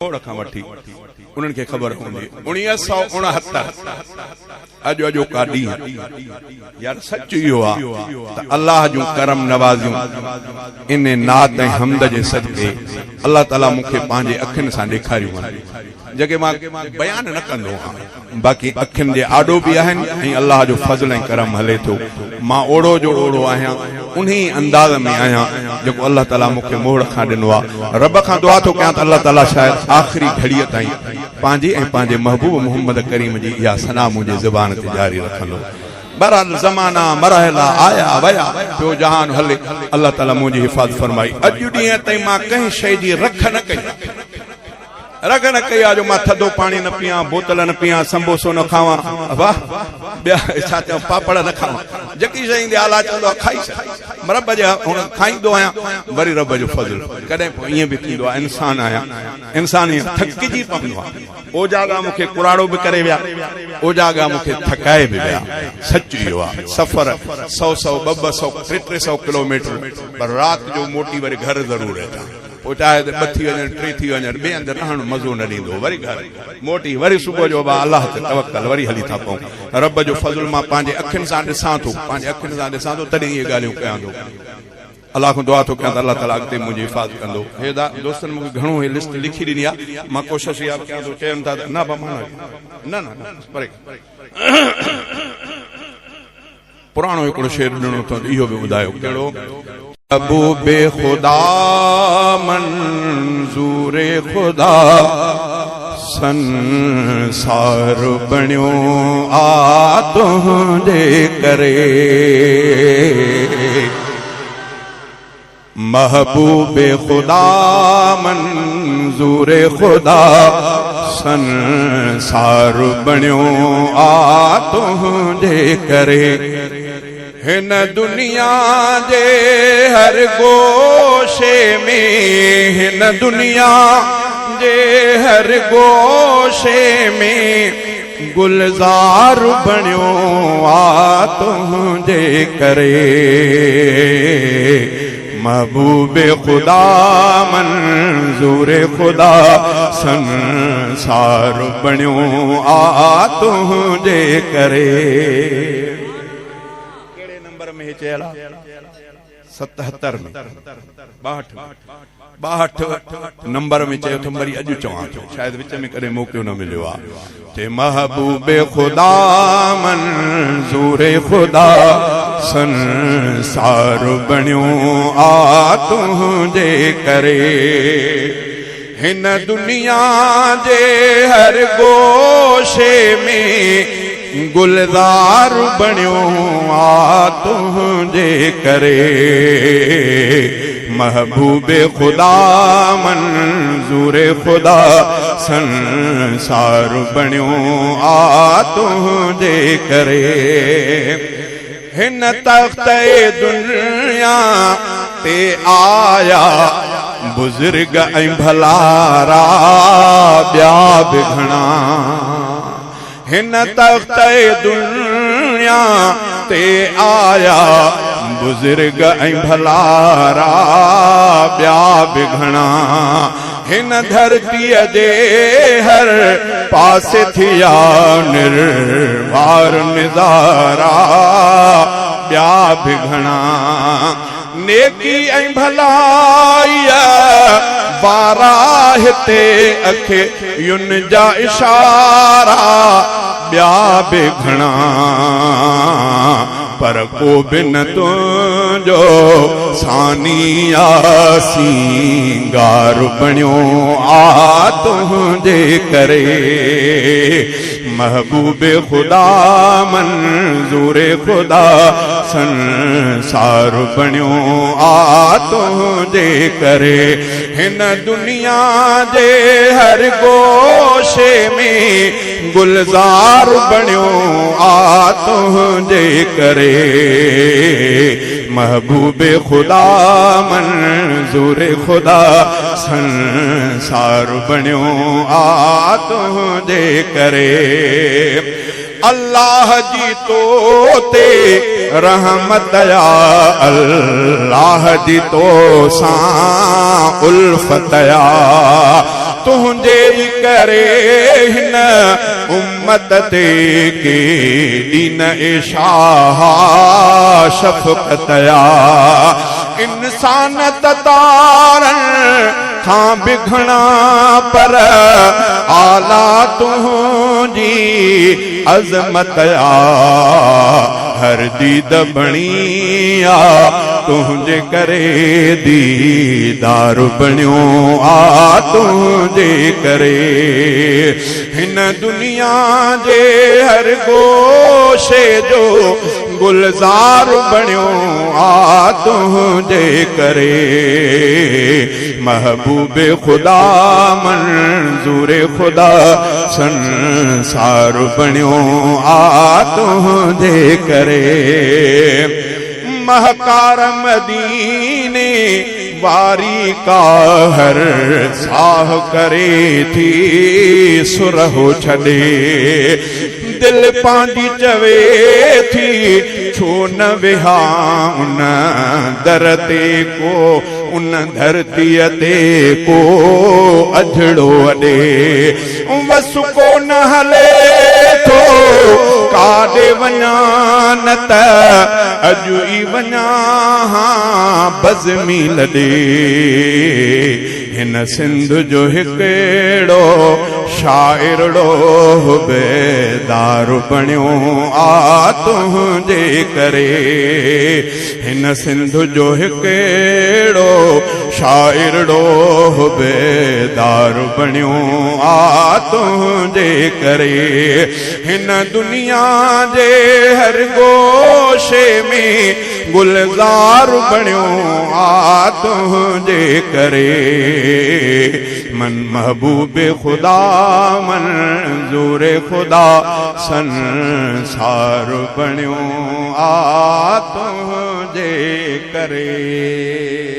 کوڙ کان وٺي انهن کي خبر هوندي. 1969 اڄ اڄوڪا ڏينهن يار سچ اهو آ ته الله جون ڪرم نوازيون ان نعت ۽ حمد جي صدقي الله تعالي مون کي پنهنجي اکين سان ڏيکاريون آهن جيڪي مان بيان نه ڪندو آهيان باقي اکين جي آڏو به آهن ۽ الله جو فضل ۽ ڪرم هلي ٿو مان اوڙو جو اوڙو آهيان انهي انداز ۾ آهيان جيڪو الله تعالي مون کي موڙ کان ڏنو آهي. رب کان دعا ٿو ڪيان ته الله تعالي شايد آخري گهڙيء تائين پنهنجي ۽ پنهنجي محبوب محمد ڪريم جي اها ثنا منهنجي زبان تي جاري رکندو. بهرحال زمانا مرحلا آيا ويا پيو جهان هلي الله تعالي منهنجي حفاظت فرمائي. اڄ ڏينهن تائين مان ڪنهن شيء جي رک نه ڪئي آهي. رڳ نه ڪئي آ جو مان ٿڌو پاڻي نه پيان، بوتل نه پيان، سمبوسو نه کاوان، واه ٻيا ڇا چوان پاپڙ نه کاوان، جيڪي شيء ايندي آ الله چوندو آ کائي ڇڏ، رب جي هن کائيندو آهيان وري رب جو فضل، ڪڏهن پوء ائين به ٿيندو آ انسان آهيان انسان ائين ٿڪجي پوندو آ، اوجاڳا مون کي ڪراڙو به ڪري ويا، اوجاڳا مون کي ٿڪائي به ويا، سچ اهو آ سفر سئو سئو ٻه ٻه سئو ٽي ٽي سئو ڪلوميٽر پر رات جو موٽي وري گهر ضرور اچان. پوء چاهي ته ٻه ٿي وڃن ٽي ٿي وڃن ٻئي هنڌ رهڻ مزو نه ڏيندو وري گهر موٽي وري صبح جو ابا الله تي توڪل وري هلي ٿا پئون رب جو فضل مان پنهنجي اکين سان ڏسان ٿو پنهنجي اکين سان ڏسان ٿو تڏهن اهي ڳالهيون ڪيان ٿو الله کان دعا ٿو ڪيان ته الله تعالي اڳتي منهنجي حفاظت ڪندو هي دا دوستن مون کي گهڻو هي لسٽ لکي ڏني آهي مان ڪوشش اها به ڪيان ٿو چون ٿا ته نه ابا مان نه نه نه پري پراڻو هڪڙو شعر ڏنو اٿم ته اهو به ٻڌايو ڪهڙو؟ محبوب خدا منظور خدا سنسار بڻيو آ تنهنجي ڪري. محبوب خدا منظور خدا سنسار بڻيو آ تنهنجي ڪري هن دنيا جي هر گوشي ۾ هن دنيا جي هر گوشي ۾ گلزار بڻيو آ تنهنجي ڪري محبوب خدا منظور خدا سنسار بڻيو آ تنهنجي ڪري. ڪهڙي نمبر ۾ هي چيل آ؟ 77 ۾، 62 ۾، 62 نمبر ۾ چيو اٿم وري اڄ چوان ٿو شايد وچ ۾ ڪڏهن موقعو نه مليو آ چي محبوب خدا منظور خدا سنسار بڻيو آ تنهنجي ڪري هن دنيا جي هر گوشي ۾ گلزار بڻيو آ تنهنجي ڪري محبوب خدا منظور خدا سنسار بڻيو آ تنهنجي ڪري هن تخت دنيا تي آيا بزرگ ۽ ڀلارا ٻيا به گهڻا. هن تخت دنيا تي آيا بزرگ ۽ ڀلارا ٻيا به گهڻا. هن ڌرتيء جي هر پاسي ٿيا نروار نظارا ٻيا به گهڻا. نيڪي ۽ ڀلائيء وارا هتي اکين جا اشارا ٻيا به گهڻا. پر ڪو به نه تنهنجو ثاني آ سينگار بڻيو آ تنهنجي ڪري محبوب خدا منظور خدا سنسار بڻيو آ تنهنجي ڪري هن دنيا جي هر گوشي ۾ گلزار بڻيو آ تنهنجي ڪري محبوب خدا منظور خدا سنسار بڻيو آ تنهنجي ڪري الله جي تو تي رحمت آ الله جي تو سان الفت آ. تنهنجي ئي ڪري هن امت تي ڪيڏي نه اي شاهه شفقت آ. انسان ته تارن کان به گهڻا پر اعليٰ تنهنجي عظمت آ. هر ديد بڻي آ تنهنجي ڪري ديدار بڻيو آ تنهنجي ڪري. هن دنيا جي هر گوشي جو گلزار بڻيو آ تنهنجي ڪري. محبوب خدا منظور خدا سنسار بڻيو آ تنهنجي ڪري. مهڪار مديني واري ڪا هر ساهه ڪري ٿي سرهو ڇڏي. دل پنهنجي چوي ٿي ڇو نه ويهان ان در تي ڪو ان ڌرتيء تي ڪو اجهڙو اڏي. وس ڪو نه هلي ٿو ڪاڏي وڃان نه ته اڄ ئي وڃان ها بزمي لڏي. هن سنڌ جو هڪڙو شاعرڙو بيدار بڻيو آ تنهنجي ڪري. هن سنڌ جو هڪڙو شاعرڙو بيدار بڻيو آ تنهنجي ڪري. هن دنيا جي هر گوشي ۾ گلزار بڻيو آ تنهنجي ڪري. من محبوب خدا منظور خدا سنسار بڻيو آ تنهنجي ڪري.